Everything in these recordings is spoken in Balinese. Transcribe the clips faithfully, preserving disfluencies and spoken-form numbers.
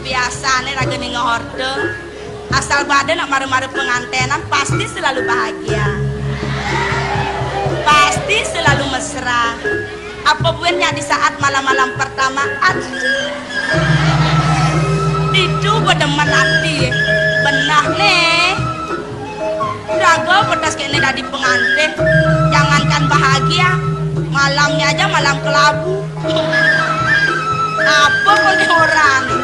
Biasané raga ning orta, asal pada nak mara-mara pengantenan pasti selalu bahagia. Pasti selalu mesra. Apa buin nyak di saat malam-malam pertamaan? Ditu gua demen ati. Benah né. Raga pedas kéné dadi pengantin. Jangankan bahagia, malamnya aja malam kelabu. Apa koné orahné?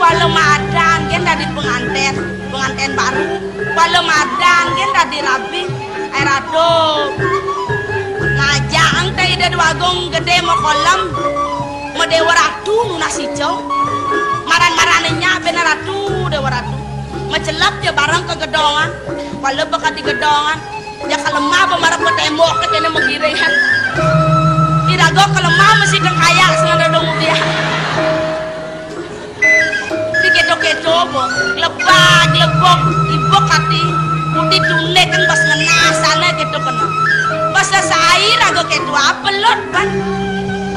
Kuala madan gén dadi pengantin, pengantin baru. Kuala madan gén dadi rabi. Ai ratu. Ngajak ente Ida Dwagung Gedé makolem. Madéwa ratu nunas ijo. Maran-marané nyak bena ratu, déwa ratu. Macelep ya bareng ka gedongan. Kuala beka di gedongan. Ya kalemah apa marep ka témbok kéné magiringan. Iraga kalemah mesti dengkayak sing ada dong dia. Di kéto-kéto apa? Glebak, glebok, ibuk ati. Putih tuné kan pas ngenah sana kéto kena. Pas sai raga kéto apa lot ban.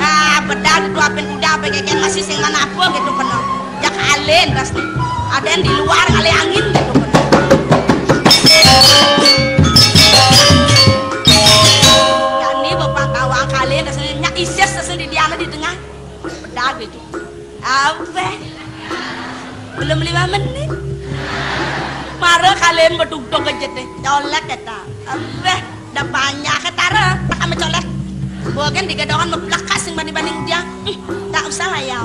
Ah, bedal itu apin kuda apa kékén masih sing mana apa kéto kena. Ya kalén pas nih. Ada yang di luar ngalih angin kéto kena. Jani bapak kawang kalén terus nyak isis terus di diana di tengah. Bedal gitu. Apa? Belum lima menit. Mara kalén bedugdug aja deh. Colek kata. Apa? Dah banyak ketara. Tak sama colek. Bukan di gedongan meblekas sing banding-banding dia. Hmm, tak usah lah ya.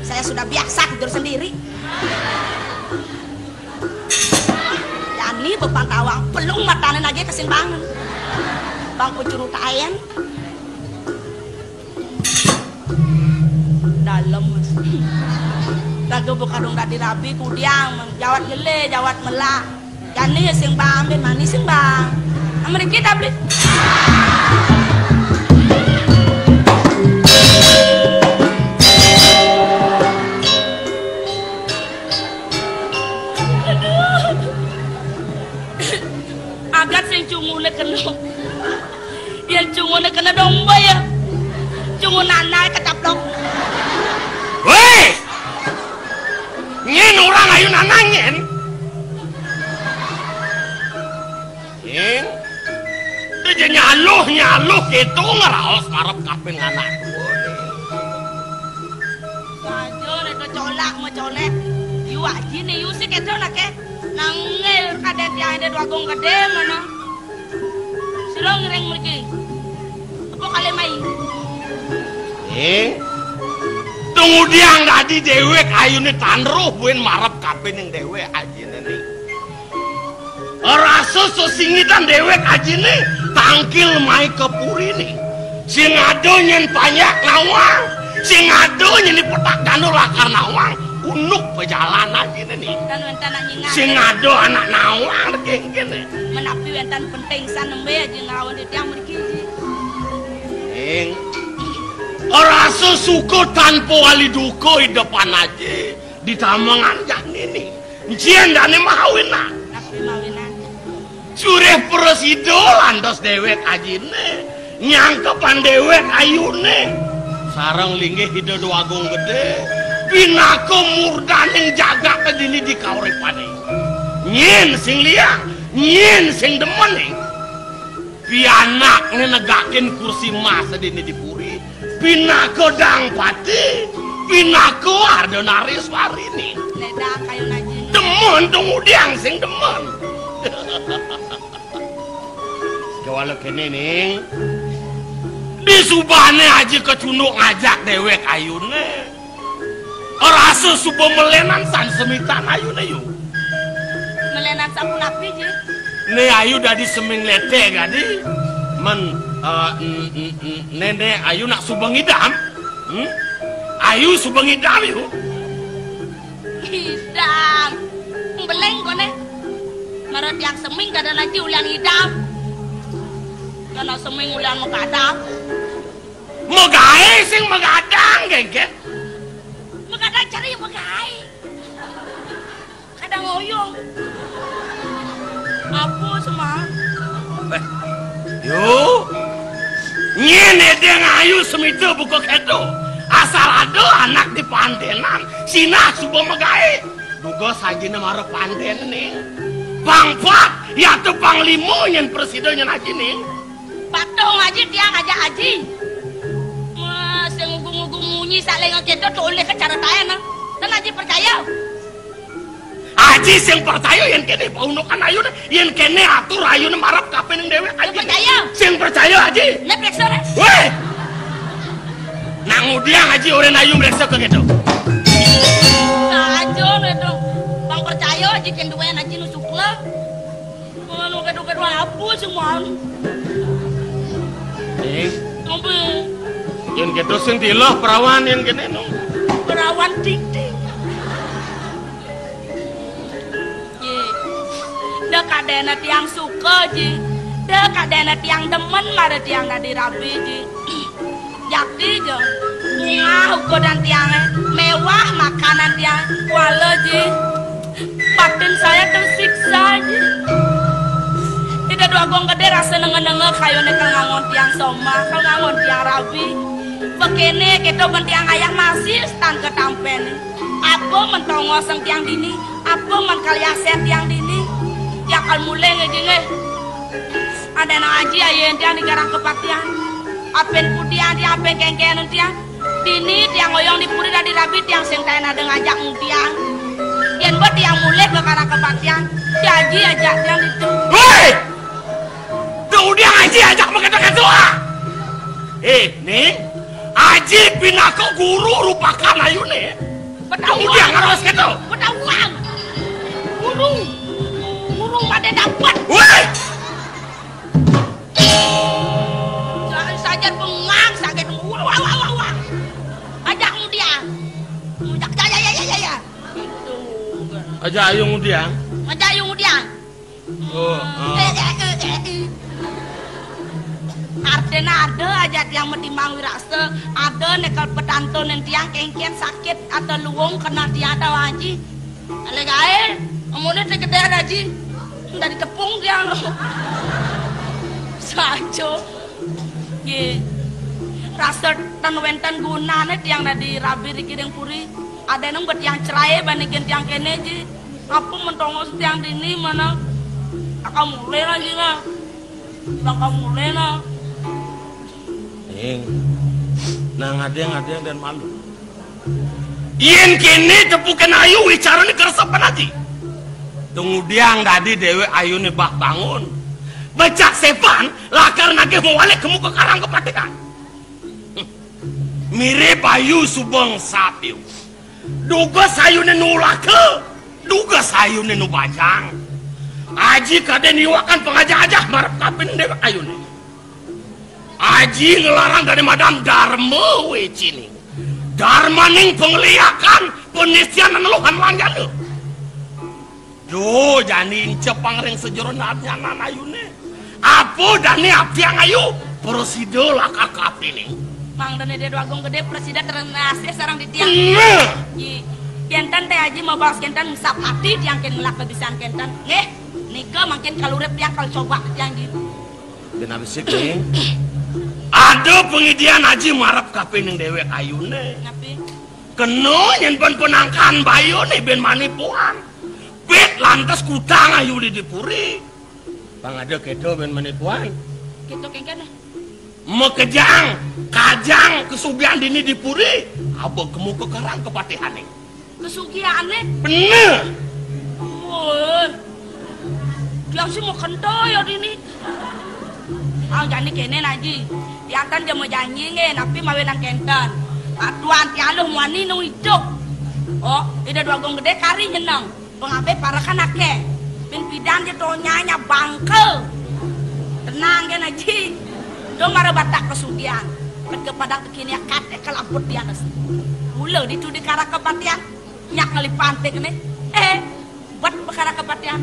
Saya sudah biasa tidur sendiri. Jani bepan tawang pelung matané lagi kesimbangan. Bang kucuru taen. Dalem, Mas. Raga bekadung dadi rabi kudiang, jawat gelé, jawat melak. Jani ya sing bang, ben manis sing bang. Amriki tabli. Aduh. Agat sing cungune kena. Yen cungune kena domba ya. Cungun anak kecaplok. Weh! Nyen orang ayu nanangen. Nyen. Dia nyaluh-nyaluh gitu ngeraos marep kaping anak dua. Saja nek colak mecolek. Yu aji ne yu sik kedo nake. Nangil kadek tiang ide dua gong gede ngono. Sira ngiring mriki. Apa kali mai? Eh? Tunggu diang dadi dewek ayune tanruh buin marep kapining dewek ajine ni. Rasa sesingitan dewek ajine tangkil mai ke purine. Sing ada nyen panjak nawang, sing ada nyen di petak gandul lakar nawang, unuk pejalan ajine ni. Wénten, wénten nak nyingat. Sing ada anak nawang kengkene. Menapi wénten penting san nembe aja ngawon di tiang mriki. Ing. Rasa suka tanpa wali duka di depan aja. Di tamengan jani ni. Encén dane mawinan. Tapi mawinan. Surih prasida lantas dewek ajine. Nyangkepan dewek ayune. Sareng linggih Ida Dwagung Gede. Pinaka murdaning jagat dini di kauripane. Nyen sing liang, nyen sing demen ing. Pianakne negakin kursi mas dini di puri. Pinaka dang pati, pinaka harda nariswarini. Nek dang kayun aji. Demen dong udiang sing demen. Kewala kene ning. Disubane aji kecunduk ngajak dewek ayune. Rasa suba melenan san semitan ayune yu. Melenan sapunapi ji? Ne ayu dadi seming lete gadi. Men, eh, n-, n-, n-, ne, ne ayu nak suba ngidam. Hmm? Ayu suba ngidam yu. Ngidam. Beleng kone. Marot yang seming kada lagi ulian ngidam. Kana seming ulian makadam. Magaé sing magadang, Genggen. Magadang cari magaé. Kadang oyong. Apa, Semar? Eh, yo. Nyen edeng ayu semita buka keto. Asal ada anak di pantenan, sinah suba magaé. Dugas ajiné mara pantén, Ning. Pang pat, ya teu pang lima nyén presida nyén aji, Ning. Patuh aji tiang ajak aji. Wah, sing ngugu-ngugu munyi salénga kéto tolih ka cara taén, ah. Tan aji percaya. Aji sing percaya yén kéné paundukan ayuné, yén kéné atur ayuné marep kapining déwék aji. Sing percaya. Sing percaya aji. Né preksa, Rés. Wéh. Nah, ngudiang aji orén ayu mreksa ka kéto. Saja né to. Pang percaya aji kén duén aji nu sukla. Anu kéto-kéto apa sih, Man? Ning. Apa? Yén kéto sing tiloh perawan yén kéné, no. Perawan ting-ting. Ji. Da kadéna tiang suka, Ji. Da kadéna tiang demen mara tiang dadi rabi, Ji. Jakti ja. Bungah ukudan tiangé, méwah makanan tiang. Kuala, Ji. Batin saya tersiksa, Ji. Ida Déwa Agung Gedé rasa nengah-nengah kayuné kal ngangon tiang somah, kal ngangon tiang rabi. Bekéné kéto bén tiang ayah masih tan ketampén. Apa men tongosang tiang dini, apa men kal yasén tiang dini. Tiang kal mulih ngéjingé. Adéna aji ayén tiang di garang kepatihan. Apin kudian tiang, apin kéngkénan tiang. Dini tiang oyong di puri dadi rabi tiang sing taén ada ngajak ngudiang. Yén ba tiang mulih ka garang kepatihan, si aji ajak tiang ditu. Wéh! Teu ngudiang aji ajak makéto-kéto, ah. Eh, Ning, aji pinaka guru rupakan ayuné. Teu ngudiang ngaros kéto. Betahuan. Guru. Guru pada dapat. Wéh! Jangan saja bengang sakit. Wah, wah, wah, wah, wah. Ajak ngudiang. Ajak, ya, ya, ya, ya, ya, ya. Ajak ayu ngudiang. Ajak ayu ngudiang. Oh, oh. Eh, eh, eh, eh, eh. Artinya ada aja tiang metimbang wirasa, ada né kal petantunan tiang kéngkén sakit atau luung kena tiang ada aji. Alé gaé, amuné té gedéan aji. Dari tepung tiang. Saja. Nggih. Rasa tan wénten gunané tiang dadi rabi riki ring puri. Ada nang bet tiang cerai bandingin tiang kéné, Ji. Apa men tongos tiang dini mana? Bakal mulih lah, Ji, lah. Bakal mulih lah. Ning, nang adéng-adéng dan malu. Yén kéné tepukin ayu wicarané keresepan ati. Teu ngudiang dadi déwék ayuné bah bangun. Becak sépan lakar nagih mawalik kemu ka karang kepatihan. Mirip ayu subeng sapiu. Dugas ayuné nu laka, dugas ayuné nu bajang. Aji kadén iwakan pangajah-ajah marep kapin déwék ayuné. Aji nglarang dané madan darma wécining. Darmaning pangliakan, panistian, neluhan lanjana. Duh, jani incepang ring sajeroning nyanan ayuné. Apa dané abdiang ayu? Prasida lakar kapining. Mangdané Déwa Agung Gedé prasida terima kasih sareng titiang. Bener. Ji, kénten té Aji mabaos kénten, sap ati tiang kén ngelak kebisan kénten. Nggih, nika mangkin kalurip tiang kal coba tiang, Ji. Bén abisik, Ning. Ada pangidian Aji marep kapining déwék ayuné. Napi? Kena nyén bén penangkan bayuné bén manipuan. Pit lantas kutang ayu di, di puri. Pang ada kéto bén manipuan. Kéto kéngkén. Makejang, kajang kasugihan dini di puri. Aba kemu ka karang kapatihané. Kasugihané? Bener. Woi. Tiang sih mau kento ya dini. Ah, jani kéné, Aji. Tiang tan ja majanji nggih, napi mawinan kénten. Aduan tiang luh muani nu idup. Oh, Ida Déwa Agung Gedé kari nyeneng. Pangabih parekan akéh. Bin pidan ja to nyanya bangkel. Tenang kén, Aji. Do mara batak kasugihan. Ket ka padang tekini akat, eh, kalaput di atas. Mula ditu di karang kapatihan. Nyak ngalih pantik né. Eh, bet perkara kepatihan.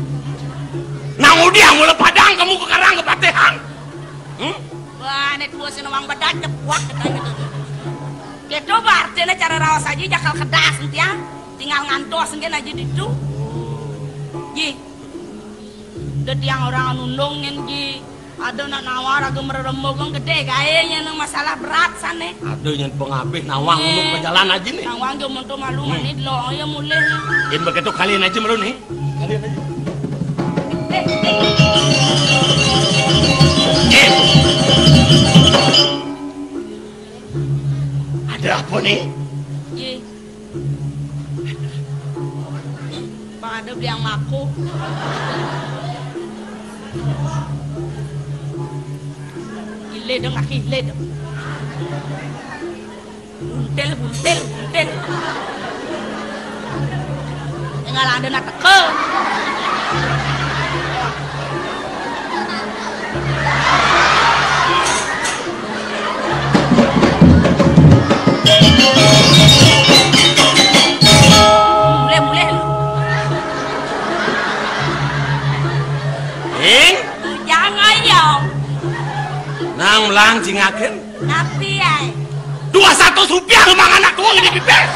Nang udiang mula padang kemu ka karang kepatihan. Hmm? Wah, né tua sing nawang bedan cepuak katanya tuh. Kéto ba artiné cara raos Aji jakal kedas entian. Tinggal ngantos engké Aji ditu. Ji. Da tiang orang anu nulungin, Ji. Ada nak nawang raga mererembug gedé gaé nyén masalah berat sané. Ada nyén pengabih nawang ngono ke jalan aji nih. Nawang jo monto malu Hmm. Mani delo ya mulih. Yén begitu kalian aja malu nih. Kalian aja. Eh, eh. Eh. Ada apa nih? Ji. Bang ada beli yang mako. Gile dong, laki gile dong. Buntil, buntil, buntil. Tinggal ada nak teke. Mulih, mulih. Ing? Bujang ayo. Nang melang jingaken. Napi ae? Dua satus rupiah mang anak tua ini pipis.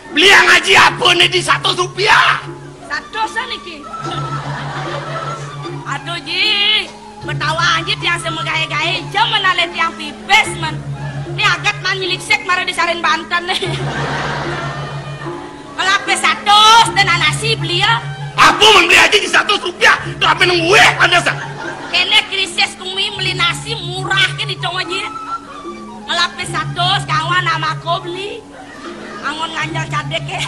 Beli yang aji apa nih di satus rupiah? Satus niki. Aduh, Ji. Betawa aja tiang semua gaé-gaé, jam menalin tiang pipis, man. Ini agat man nyeliksik mara disalin banten nih. Melapis satus, dan nasi beli ya. Apa man beli aja di satus rupiah? Tuh apa nang gue ada sa? Kene krisis kumi beli nasi murah ke di tong aja. Melapis satus, kawan nama aku beli. Angon nganjal cadek ya.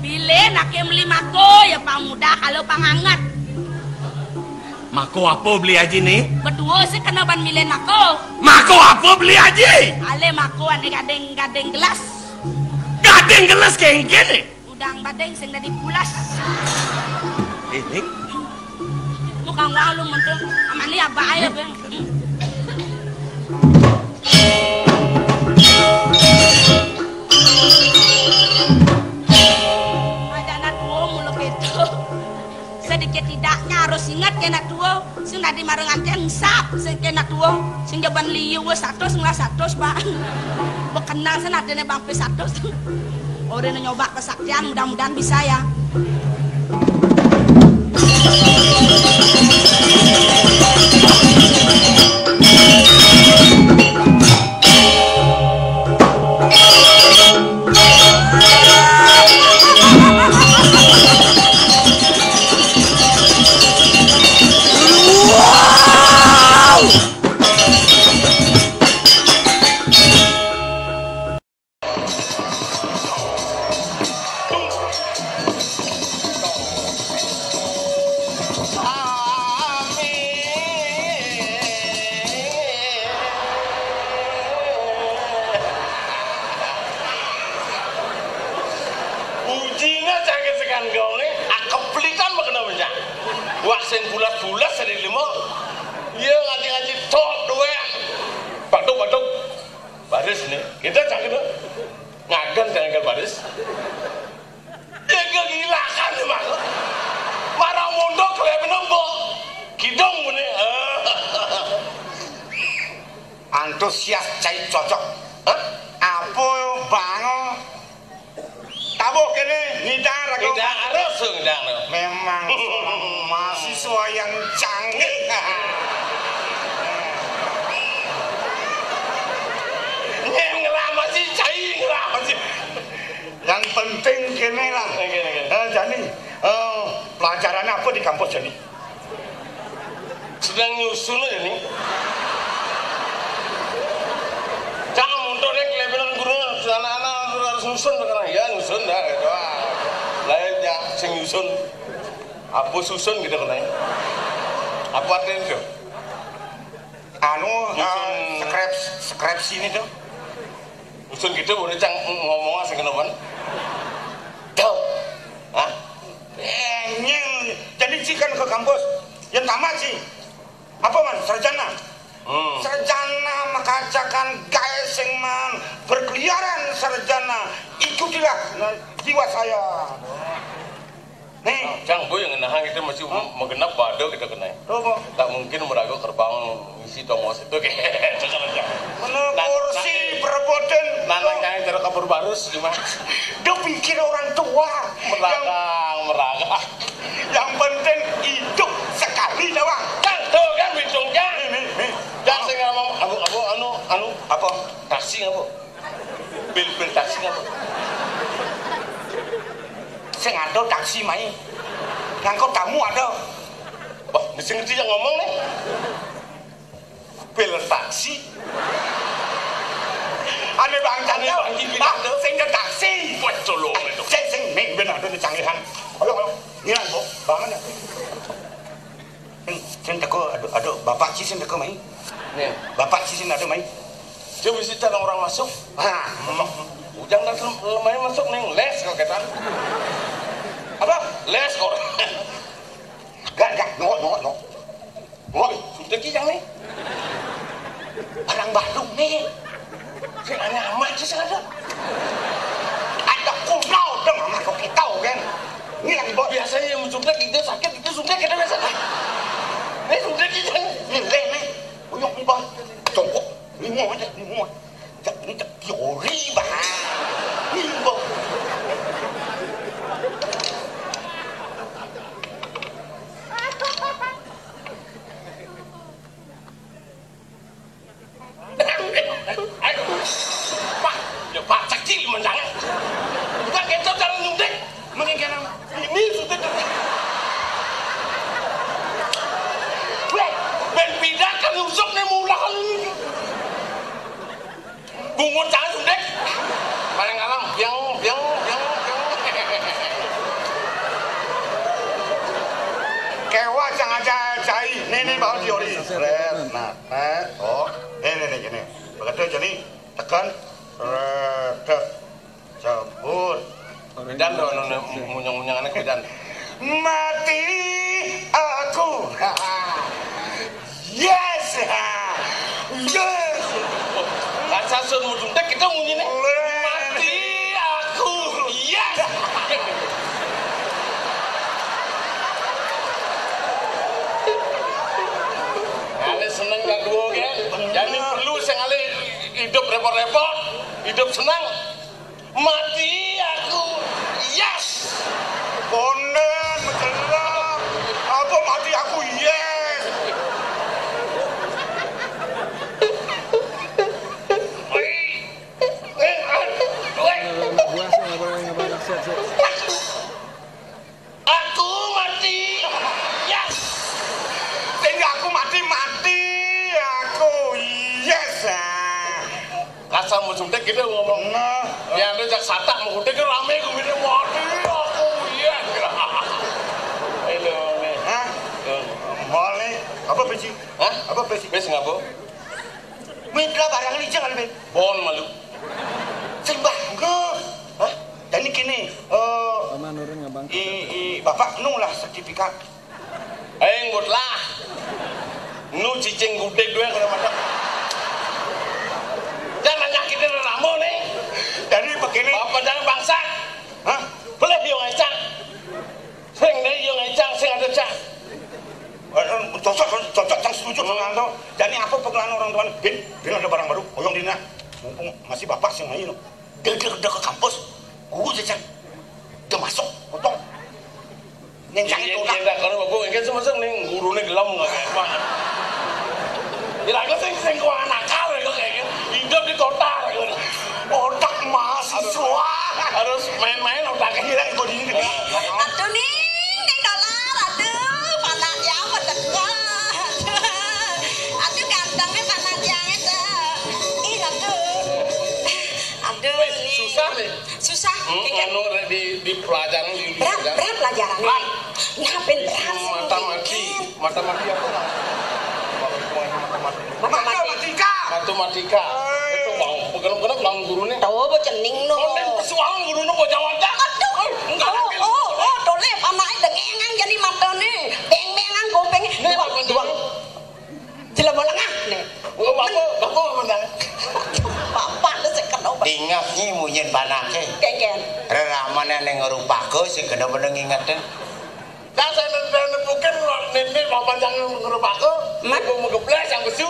Bilih nake meli mako, ya pang mudah kalau pang anget. Mako apa beli aji nih? Berdua sih kena ban milih mako. Mako apa beli aji? Ale mako ane gading-gading gelas. Gading gelas kengken nih. Udang badeng sing dadi pulas. Ini? Tukang walu mentung. Amani apa ayo, Bang? Ada anak tua mulu gitu. Sedikit tidaknya harus ingat ya anak tua. Sing dadi marang anten sap sing kena tua. Sing jaban liu wis satus ngelah satus, Bang. Bekenal sen adene Bang Pis satus. Ora nyoba kesaktian, mudah-mudahan bisa ya. Ujine cangkir sekan gone, akeplitan makena bencak. Wah, sing bulas-bulas sing limo. Iya, ngaji-ngaji tok duwe. Batuk-batuk. Baris nih, kita cangkir tuh. Ngagen cangkir baris. Ya, kegilakan nih, Mas. Marang mondok, kelihatan nembok. Kidong muni. Antusias cai cocok. Hah? Apa bang? Tabuh kene, ngidang raga. Ngidang arus, ngidang arus. Memang seorang mahasiswa yang canggih. Nyem ngelamar sih, cai ngelamar sih. Yang penting kene lah. Oke, oke. Eh, jani, eh, pelajarannya apa di kampus jani? Sedang nyusun aja nih. Cang mundur nih, kelebihan guru, anak-anak harus nyusun sekarang. Ya, nyusun dah, gitu. Ah. Lain ya, sing nyusun. Apa susun gitu kan? Apa artinya itu? Anu, nyusun eh, skrip, skripsi ini tuh. Nyusun gitu, udah cang ngomong asing kenapa? Tuh. Hah? Eh, nyeng. Jadi sih kan ke kampus. Yang tamat sih. Apa man? Sarjana. Hmm. Sarjana makacakan gaé sing man berkeliaran sarjana. Ikutilah nah, jiwa saya. Nih. Cang, bu yang ngenahan kita masih Hah? Menggenap bado kita kena. Apa? Tak mungkin meragu kerbang isi tongos itu kayak cakar aja. Mana nah, kursi nah, perebutan. Nah, nah, yang cara kabur barus gimana? Dia pikir orang tua. Meragak, meragak. Yang Penting hidup sekali doang. Kan tuh kan, Widung, kan? Nih, nih, nih. Kan sing ngomong, anu, anu, anu, anu, apa? Taksi apa? Pil-pil taksi apa? Sing ada taksi mai. Ngangkut tamu ada. Wah, mesti ngerti yang ngomong nih. Pil taksi. Ane bangsa. Ane bangsa. Sing ada taksi. Wes, tolong itu. Sing, sing, ning ben ada nih canggihan. Ayo, ayo. Ngilang, Bu. Bangun ya. Sing, sing teko, aduh, aduh, bapak sih sing teko mai. Nih. Bapak sih sing ada mai. Dia mesti cara orang masuk. Ah, ujang dan lemai masuk nih, les kok ketan. Apa? Les kok. Gak, gak, no, no, no. Woi, suntik kijang nih. Orang Bandung nih. Sing aneh amat sih, sing ada. Ada kuno dong, sama kok kita, kan? Ini yang buat biasanya yang suntik itu sakit, itu suntik kita biasa. Ini suntik kijang. Ini deh, nih. Uyuk, nih, Bang. Congkok. Ini mau aja, ini mau. Cek, ini cek teori, Bang. Ini, Bang. Aduh, Pak, ya Pak, cekil menjangan. Udah gitu jangan nyuntik. Mending kena ini suntik. Weh, ben pindah kan usuk nih mulakan ini. Bungut jangan suntik. Paling alam, biang, biang, biang, biang. Kewa jangan cai. Nih, nih, baru teori. Seret, nah. Eh, oh, ini nih gini. Begitu jadi tekan, rada, cabut. Dan tuh, anu, anu, munyang-munyang anak dan mati aku. Yes. Yes. Rasa sun mudun teh kita munyi nih. Mati aku. Yes. Ada seneng kan dua kan? Jadi perlu sekali hidup repot-repot, hidup senang. Mati aku, yes. Konden, betul. Apa mati aku, yes. Eh, eh, aduh, eh. Buas, nggak boleh, nggak boleh, siap, siap. Aku mati. Yes. Sehingga aku mati, mati. Aku, yes. Ah. Kasar musuh teh gitu ngomong. Nah. Ya, ada jak satak mau udah rame gue ini mati. Aku, yes. Ayo, nih. Hah? Tuh. Mau nih. Apa besi? Hah? Apa besi? Besi ngapa? Mitra barang ini jangan, Ben. Bon malu. Sing bangga. Hah? Jadi gini, eh, Mama nurun nggak bangga. I, i, bapak nu lah sertifikat. Eh, ngut lah. Nu cicing gudeg dua kalau mata. Jangan nyakitin ramo nih. Jadi begini. Bapak jangan bangsa. Hah? Boleh yo ngecak. Sing deh yo ngecak, sing ada cak. Eh, eh, cocok, cocok, cocok, setuju dengan tuh. Jadi apa pekerjaan orang tuan? Bin, bin ada barang baru, oyong dina. Mumpung masih bapak sing main. Dia, dia, dia ke kampus, guru jajan. Dia masuk, potong. Yang jangan Iya, tolak. Iya, kalau bapak mungkin semasa nih gurunya gelem nggak kayak apa. Kira aku sing sing kuah nakal ya kok kayak gitu. Hidup di kota ya. Otak mahasiswa. Harus main-main otaknya hilang itu di ini. Aduh, Ning, Ning Dolar, aduh, panak ya, apa teko? Aduh, gantengnya panak ya, itu. Ih, aduh. Aduh, Wih, Ning. Susah nih. Susah. Hmm, kayak anu, di, di pelajaran, di, di berat, pelajaran. Berat pelajaran. Berat. Nah, ben berat sih, Ning. Matematika. Matematika apa, Mas? Matematika. Matematika. Matematika. Itu mau, bukan, bukan, mau gurunya. Tahu apa cening no? Konten persoalan gurunya mau jawab dah. Aduh. Enggak. Oh, oh, oh, toleh, anaknya dengengan jadi mata nih. Dengengan kuping. Ini dua, apa dua. Jelema lengah nih. Oh, bapak, bapak apa dah? Bapak lu sing kena obat. Ingat nyi munyin panake. Kengken. Reramane ning ngrupake sing kena meneng ingetin. Dah saya nanti bukan nenek bapak jangan ngrupake. Mat? Aku mau gebles yang besu.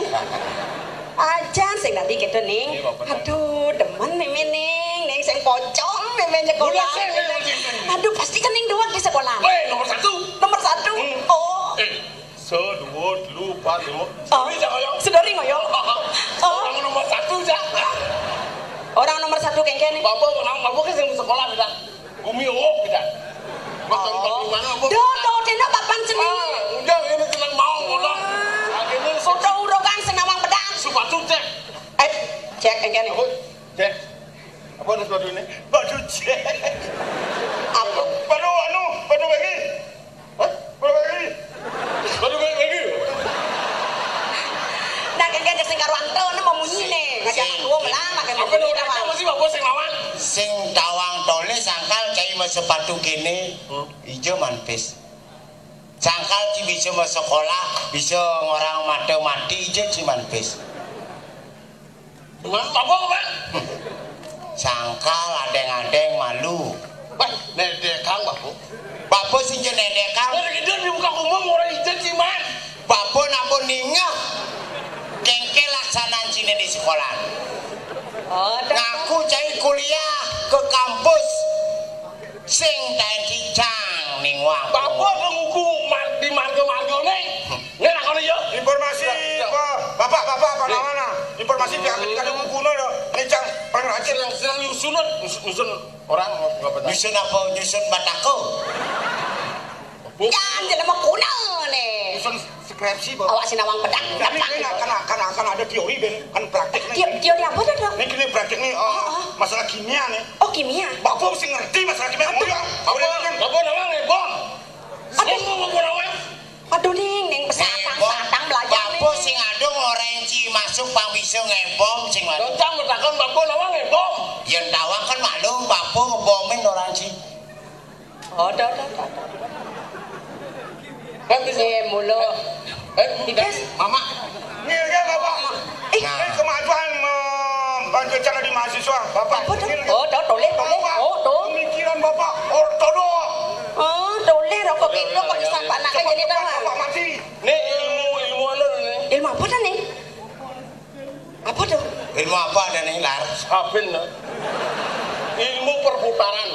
Aja sing tadi gitu, Ning. Iya, bapak. Aduh, demen Meme, Ning. Ning sing pocong, Meme nyekolah. Bulan saya, Meme, Meme. Aduh, pasti kan Ning doang di sekolah. Weh, nomor satu. Nomor satu. Lupa dulu. Oh. Ini jangan yang Sedari ngoyo. Oh. Orang nomor satu, Cak. Orang nomor satu kengkene. Bapak, orang bapak kan yang sekolah kita. Gumi oh kita. Mas, oh, di mana, Bu? Do, do, dene papan seni. Ah, udah, ini tenang mau, udah. Akhirnya foto urokan senawang pedang. Sepatu cek. Eh, cek kengkene. Apa? Cek. Apa ada sepatu ini? Baju cek. Apa? Baju anu, baju lagi. Hah? Baju lagi. Baju lagi. Nah, kengkene sing karo Anto, mau munyi nih. Ngajak aku melang, pakai apa mau namanya? Apa sih, Bapak, sing lawan? Sing tawang tole sangkal cai mas sepatu kene. Hmm. Ijo manpis. Sangkal ci bisa mau sekolah, bisa ngorang mata mati, ijo ci manpis. Dengan apa, Pak? Sangkal adeng-adeng malu. Wah, nedekang, Bapak. Bapak sing je nedekang. Udah gitu di muka umum orang ijo ci man. Bapak napa ningeh? Kengke laksanan cine di sekolah. Oh, ngaku cai kuliah ke kampus. Sing taen cicang ning wang. Bapak nguku mar-, di marga-margane. Ngene lakone yo. Informasi, ya, ya. Bapak, bapak, apa namanya? Informasi pihak ketika ada ngukune yo. Ngecang paling rajin. Sedang, sedang nyusun, nyusun, nyusun orang apa tadi? Nyusun apa? Nyusun batako. Bu. Jangan jelema kuna nih. Nyusun skripsi, Bang. Awak sinawang pedang. Tapi ini kan, kan, kan, kan ada teori, Ben. Kan praktek nih. Teo-, teori apa tuh, Dok? Ini gini praktek nih, oh, oh, oh, masalah kimia nih. Oh, kimia. Bapak mesti ngerti masalah kimia. Aduh. Ngoyo, Bapak, Bapak kan? Bapak nama nih, Bang. Aduh. Semua Bapak nama. Aduh, ning, ning, pesatang, eh, Bang, pesatang belajar nih. Bapak sing adung orang ci masuk pang bisa ngebom, sing masuk. Bang, jangan takon Bapak nama ngebom. Yang tawang kan maklum, Bapak ngebomin orang ci. Oh, dah, dah, dah, dah. Kan bisa. Iya, mulu. Eh, Ibas. Mama. Ini ya, Bapak. Eh. Nah. Eh, kemajuan, eh, bantu cara di mahasiswa, Bapak. Apa tuh? Ini. Oh, tuh, tulis, tulis. Bapak, oh, tuh. Pemikiran Bapak ortodok. Oh, tulis rokok itu kok disapa anak cepat, jadi cepat, tahu. Bapak mati. Ini ilmu, ilmu anu nih. Ilmu apa tuh nih? Apa tuh? Ilmu apa ada nih, Lar? Sabin, no. Ilmu perputaran.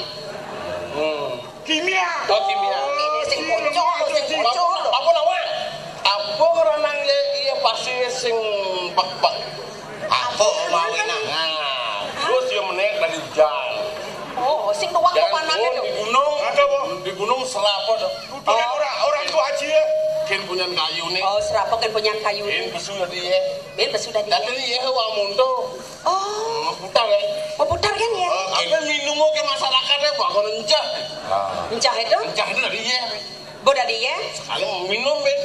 Hmm. Kimia. Oh, kimia. Ini sing pocong, sing pocong. Apa nama? Apa ngeranang ya, iya pasti sing bak-bak. Apa mau enak? Nah, terus dia menek dari hujan. Oh, sing tuang. Jangan papanan turun itu. Di gunung. Ada, Bu. Di gunung serapa tuh? Tuh, orang, orang tua aja ya. Kin punya kayu nih. Oh, serapa kin punya kayu nih. Kin besu tadi ya. Kin besu tadi ya. Tadi ya, wah, muntuh. Oh. Putar ya. Oh, putar kan ya? Eh, apa minum ke masyarakat ya, bakal encah. Encah itu? Encah itu tadi ya. Bo tadi ya? Kalau minum, Ben.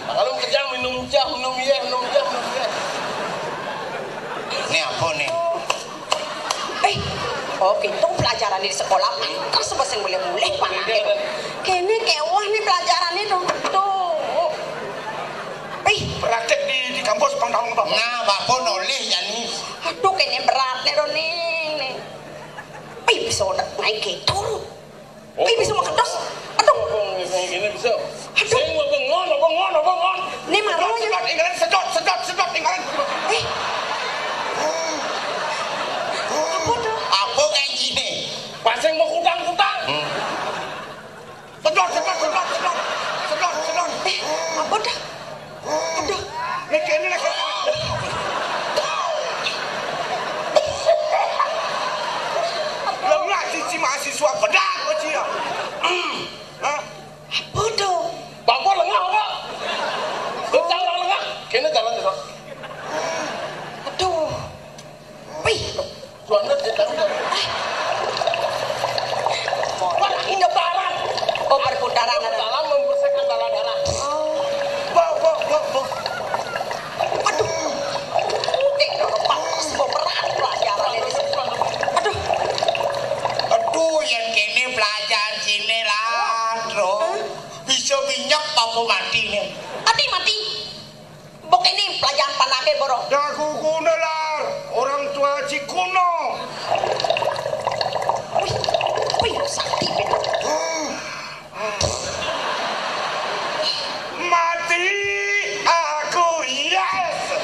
Kalau kerja minum encah, minum ya, minum encah, minum ya. Ini apa nih? Eh, oh, gitu pelajaran di sekolah. Terus apa sing boleh mulih panak itu? Kene kewah nih pelajaran itu. Tuh. Eh, praktek di, di kampus pang tahun, Pak. Nah, Bapak nolih ya nih. Aduh, kene berat nih, Roni. Nih. Eh, bisa udah naik gitu. Oh. Eh, bisa mau kedos. Aduh. Oh, oh, ini bisa. Aduh. Sing mau bengong, mau bengong, mau bengong. Ini marah ya. Sedot, sedot, sedot, sedot, sedot. Eh. Apa tuh? Apa kayak gini? Pasang mau kutang-kutang. Hmm. Sedot, sedot, sedot, sedot. Sedot, sedot. Eh, apa dah? Aduh. Nek kene nek. Lengah siji mahasiswa bedak kok, Ci, ya. Hmm. Hah? Apa tuh? Bapak lengah apa? Kok cara lengah? Kene jalan terus. Aduh. Wih. Juanda tidak ada. Wah, ini lebaran. Oh, perputaran ada. Dalam membersihkan darah-darah. Oh. Bo, bo, bo, bo. Aduh. Udik dong, Pak. Semua berat pelajaran ini. Aduh. Aduh, yang kene pelajaran sini lah, Bro. Hah? Bisa minyak apa mati nih? Mati, mati. Mbok ini pelajaran panake, Boro. Dah gugune, Lar. Orang tua Cikuno. Wih, wih, sakti, Ben. Mati aku, yes.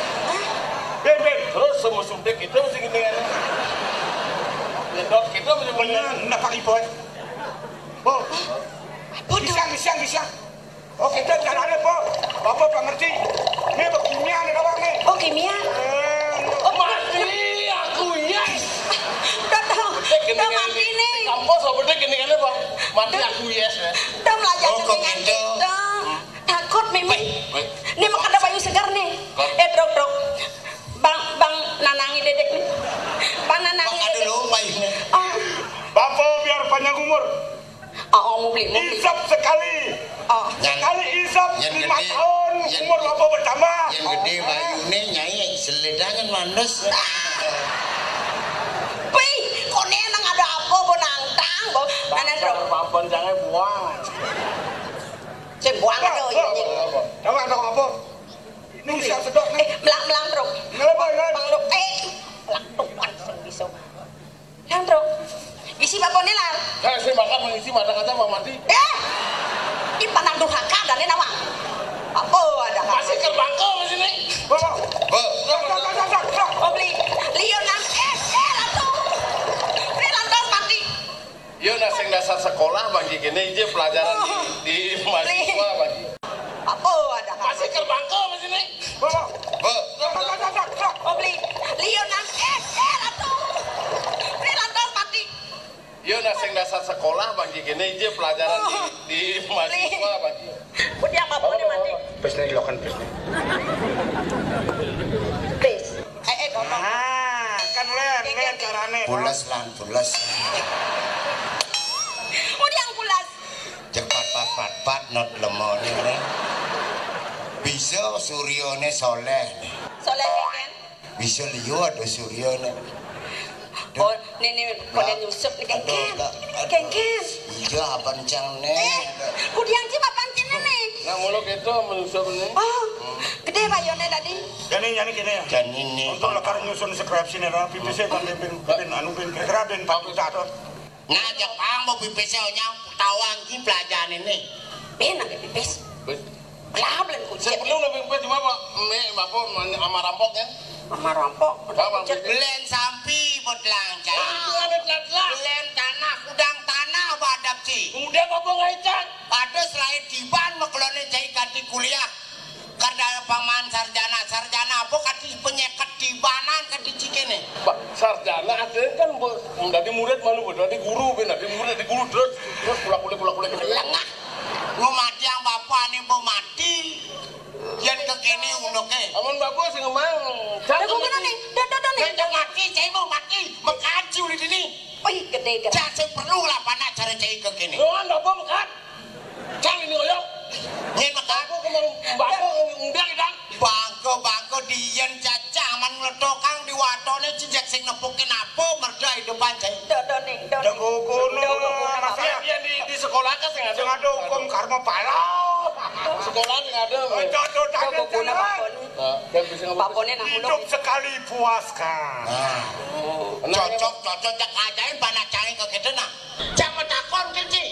Ben, Ben. Terus semua suntik itu mesti gini kan. Nyedot kita mesti bener. Bener, ndak pakai boy. Bo. Apa tuh? Bisa, bisa, bisa. Oh, kita caranya, Pak. Bapak nggak ngerti. Ini apa kimia nih, Bapak, nih? Oh, kimia. Eh, Oh, mati aku, yes. Udah tahu. Udah mati nih. Kampus apa deh gini kan apa? Mati aku, yes. Udah belajar oh, dengan gitu. Takut mimi. Ini mau kada bayu segar nih. Eh, truk, truk. Bang, bang nanangi dedek nih. Bang nanangi. Bang ada lupa ini. Oh. Bapak biar panjang umur. Oh, mau beli, mau beli. Isap sekali. Oh. Sekali isap lima tahun umur bapak bertambah. Yang gede bayu nih nyai seledangan mandes. Pi, kone nang ada apa bo nangtang bo. Nana dong. Papan jangan buang. Sing buang ada iya. Tahu ada apa? Ini usia sedok nih. Eh, melang melang truk. Kenapa? Melang truk. Eh, melang truk langsung bisa. Yang truk. Bisi bapone lar. Saya sih makan mengisi mata kata mau mati. Eh, di panang durhaka dan ini nama. Apa ada? Masih terbangkau di sini. Oh, oh, oh, oh, oh, oh. Oh, beli. Lio nang eh eh latu. Beli lantas mati. Yo nah sing dasar sekolah bagi kene aja pelajaran di, di mahasiswa bagi. Apa ada? Masih terbangkau di sini. Oh, oh, oh, oh, oh, oh. Oh, beli. Lio nang eh eh latu. Beli lantas mati. Iya, nah sing dasar sekolah bagi kene iki pelajaran di, di mahasiswa bagi. Kudiang apa nih mati? Pes nih lokan pes nih. Pes. Eh eh ngomong. Ah, kan len len carane. Pulas lan pulas. Kudiang pulas. Cepat pat pat pat not lemone. Bisa suryone soleh. Soleh kan? Bisa liwat do surya ne. Oh, nene pada nyusup nih kengken. Kengken. Iya apa cang ne? Eh, kudiang ci papan cene ne. Nah, mulu gitu menyusup ne. Oh, gede bayone tadi. Jani jani kene ya. Jani ne. Untuk lekar nyusun skripsi ne rapi bisa kan ben ben anu ben kira ben pakai catat. Nah, Jepang mau pipis nya tawang ki pelajaran ini. Ben ada pipis. Lah, belen kucing. Sebelum lebih kuat cuma apa? Me apa ama rampok kan? Ama rampok. Belen sampi buat langka. Belen tanah, udang tanah badap ci. Udah apa ngaican? Pada selain tiban mekelone cai kati kuliah. Karena paman sarjana, sarjana apa kati penyeket tibanan kati cikene. Sarjana ada kan dari murid malu dari guru ben dari murid dari guru terus terus pulak kulik pulak kulik. Lengah. Lu mati yang bapak nih mau mati. Yang kekene unoke. Amun bapak sing ngomong. Aku mana nih? Dah dah dah nih. Yang mati, saya mau mati. Mekaji ulit ini. Wih, gede gede. Jangan perlu lah panak cara cai kekene. Nuan bapak mekat. Cang ini oyok. Yen mekat. Aku kemang bapak ngundang dang. Bangko bangko diyen cacah man ngletokang di watone jejak sing nepukin apa merda hidupan cai. Dodo ning dodo. Dego kono. Masalah dia di di sekolah kan sing ada. Sing ada hukum karma pala. Sekolah sing ada. Dodo tadi. Nah, dan bisa ngomong. Papone nang hidup sekali puaskan. Cocok cocok cak ajain panak cai kekete nah. Cang metakon kenci.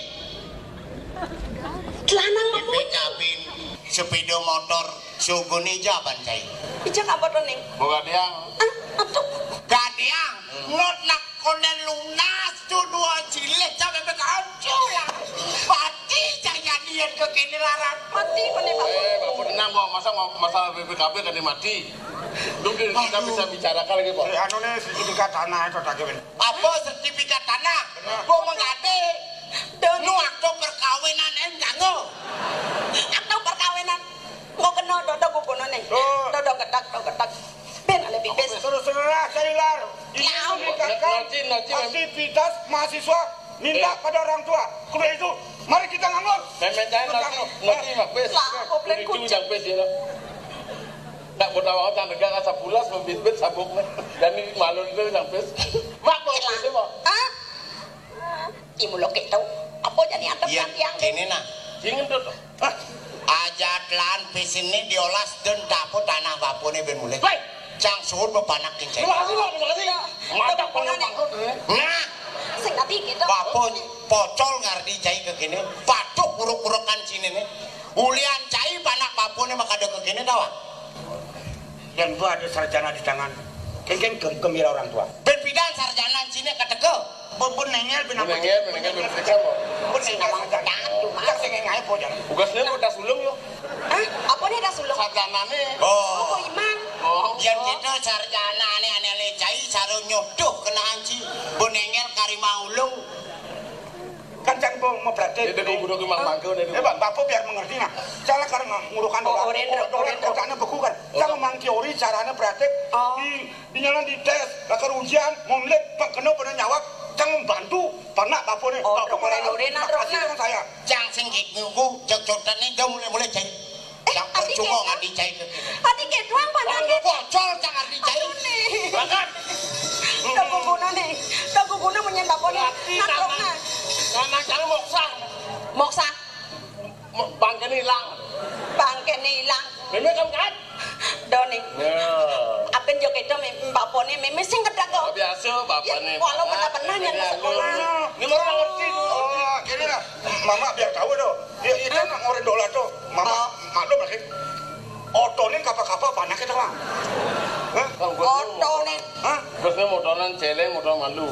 Lanang memuja. Bin, sepeda motor, sugune jaban cai. Ijak apa to ning? Bukan yang. Ah, apa? Gadiang, not nak konden lunas tu dua cilik sampai berkacu ya. Mati cai niat ke kini larat. Mati mana bapak? Eh, bapak tenang bawa masa masalah B P K B kan mati. Lu kita bisa bicarakan lagi, Pak. Anu nih sertifikat tanah itu tak kawin. Apa sertifikat tanah? Gua mengade. Doni. Nu akto perkawinan em jango. Akto perkawinan. Mau kena dodo guguno nih. Oh. Dodo gedak, dodo gedak. Ben ale bibis. Terus terus cari lar. Ini meningkatkan aktivitas mahasiswa minta eh. Pada orang tua. Kudu itu, mari kita nganggur. Memen jangan nanti, nanti mah pes. Lah, kok belum kucing. Pes ya. Ndak mau tahu kan negara sabulas membit-bit sabuk. Dan ini malu itu yang pes. Mak mau pes mau. Ah? Ibu lo gitu. Apa jadi atap ya, tiang? Ini nah. Ingin tuh. Ajat lan pisin ni diolas dan dapur tanah bapune ben mulih. Cang suhun bepanak kincai. Terima kasih, Pak. Terima kasih. Mantap, Pak. Nah. Sing tadi gitu. Bapun pocol ngardi cai ke kene. Patuh kuruk-kurukan sini nih. Ulian cai panak bapune makada ke kene tawang. Yang gua ada sarjana di tangan. Kengkeng gem gembira orang tua. Ben Pidan sarjana sini keteka. Pun, pun nengel, pun nengel, pun nengel, pun nengel, pun nengel sarjana. Cak sing ngae po jan. Tugasnya mau tas ulung yo. Hah? Apa nih tas ulung? Sarjanane. Oh. Oh, Imam. Oh. Yang kita sarjana ane ane lecai saro nyodoh kenaan si bonengel karimang ulung. Kan cang mau mau praktek. Itu kudu ke mang mangke, itu. Eh, Pak, Bapak biar mengerti nah. Salah karena ngurukan dolar. Oren, oren, otaknya beku kan. Cang mang teori caranya praktek. Oh. Di Di jalan dites, bakal ujian, mondet, pang kena pada nyawab, cang membantu, panak bapone, oh, bapone mulai nurin, kasih dengan saya. Cang sing gek ngunggu, cek cotan nih, gak mulai-mulai cai. Eh, cang percuma nggak dicai ke kita. Adi ke doang, panak. Bocor, cang nggak dicai. Aduh nih. Bakat. Tunggu guna nih, tunggu guna menyen bapone. Nakrok nah. Karena cang moksa. Moksa. Bangkene ilang. Bangkene ilang. Meme kan kan? Doni. Ya. Apen yo keto, bapone meme sing kedak to. Oh, biasa bapone. Walau pernah-pernah nyen sekolah. Ini baru ngerti. Oh, gini lah. Mama biar tahu tuh. Dia itu nak ngoren dolar tuh. Mama maklum lagi. Otonin kapal-kapal panak kita, Bang. Hah? Otonin. Hah? Terusnya motonan celeng, motor malu.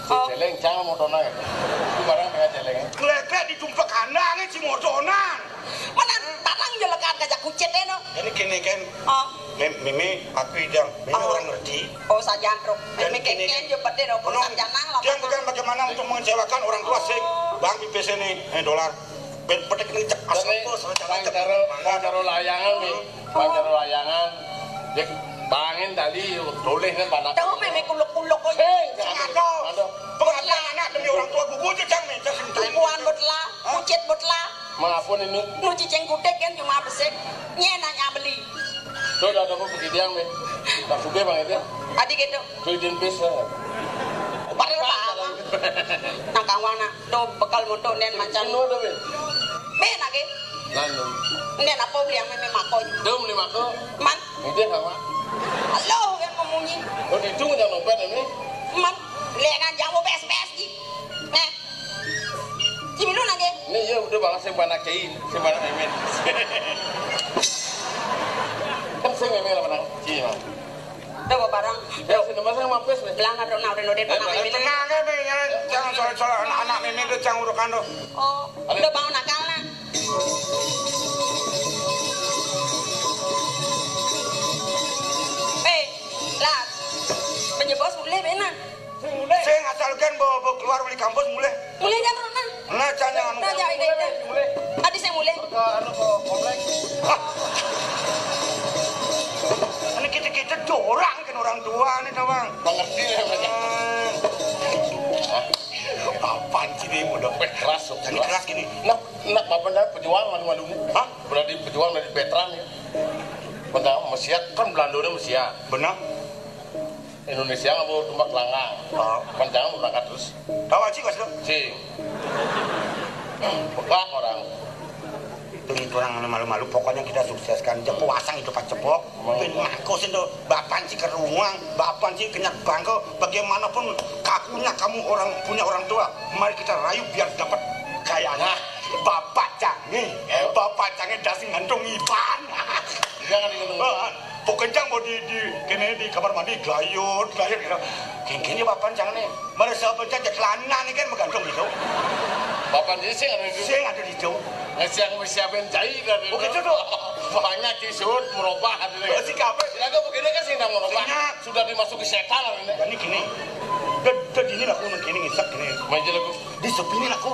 Celeng, jangan motonan. Itu barang dengan celeng. Kleklek di tumpak kandang si motonan. Mana tatang yo lekat kajak kucit eno. Ini gini kan. Oh. Meme, aku idang. Meme orang ngerti. Oh, sajan truk. Meme keken yo pete no. Penuh. Yang bukan bagaimana untuk mengecewakan orang tua sih. Bang, di P C nih, eh, dolar. Ben petek nih cek asal bos, rencana cek. Karo layangan nih. Pacar layangan, dia bangin tadi, toleh kan panak. Tahu meme kuluk-kuluk kok. Hei, aduh. Aduh. Pengajian anak demi orang tua, gugu aja cang nih, cang sing tahu. Buan botla, kucit botla. Mengapun ini? Nu cicing kutik kan cuma besik. Nye nanya beli. Tuh, udah ada apa begini yang nih? Tak suka bang itu. Adi gitu. Tuh, izin pis. Padahal apa? Nah, kawan nak. Tuh bekal mutu nen macan. Anu ada, Min? Min lagi. Lalu. Nen apa beli yang meme mako? Tuh beli mako. Man. Ini sama. Halo yang memunyi. Oh, di tung jangan lupa ini. Man. Lihat kan jauh bes bes di. Nah. Cimilu lagi. Ini ya udah banget sing panak cai, sing panak meme. Kan sing meme lah menang. Cima. Tuh, barang. Ya, sini masang mampus nih. Belangan dong, nah, udah nodin, eh, anak meme. Tenang aja, jangan, jangan soal-soal anak-anak meme tuh, jangan urukan tuh. Oh, udah bangun akal, nah. Eh, lah, penyebos boleh, benar. Sing asal kan bawa, bawa keluar beli kampus mulai. Mulai kan, Rona? Nah, jangan. Nah, jangan, mulai, mulai. Adi saya mulai. Ke anu, ke komplek. Hah? Ini kita-kita dorang kan orang tua nih, tawang. Mengerti ya, Mas? Apaan sih ini udah keras, keras gini. Nah, nah, apa dah pejuang malu-malu? Hah? Berarti pejuang dari veteran ya. Benar, mesiat kan Belanda udah mesiat. Benar. Indonesia nggak mau tumbak langgang. Oh. Panjangan berangkat terus. Tahu aja, Mas, tuh? Si. Bekak orang. Itu orang malu-malu, pokoknya kita sukseskan. Cepo wasang itu Pak Cepok. Pin mangko sing to, bapan si kerunguang, bapan si kenyang bangko. Bagaimanapun kakunya kamu orang punya orang tua, mari kita rayu biar dapat gayanya. Bapak canggih, bapak canggih dasi ngantung iban. Jangan digantung. Pokoknya mau di, di kene di kamar mandi gayut gayut gitu. Kengkengnya bapak canggih nih. Merasa apa aja celana nih kan menggantung gitu. Bapak jadi sih ada di sini. Sing ada di jauh. Nggak siang siapin cai dari. Oh, gitu tuh. Banyak di sud merubah hati. Oh, si kafe. Silaga begini kan sih nang merubah. Sudah dimasuki setan ini. Jadi gini. Jadi ini aku nang kene ngisap gini. Meja lagu. Di sepi ini aku.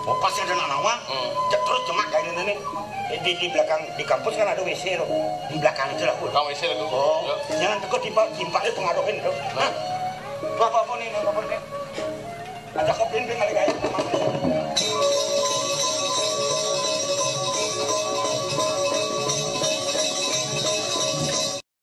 Oh, pasti ada anak nawang. Hmm. Terus cuma kayak ini nih. Di, di belakang di kampus kan ada W C loh. Di belakang itu lah aku. Kamu W C lagu. Oh, jangan tegur timpa timpa itu pengaruhin tuh. Nah. Tuh apa apa nih, apa nih? Ada kopi ini kali.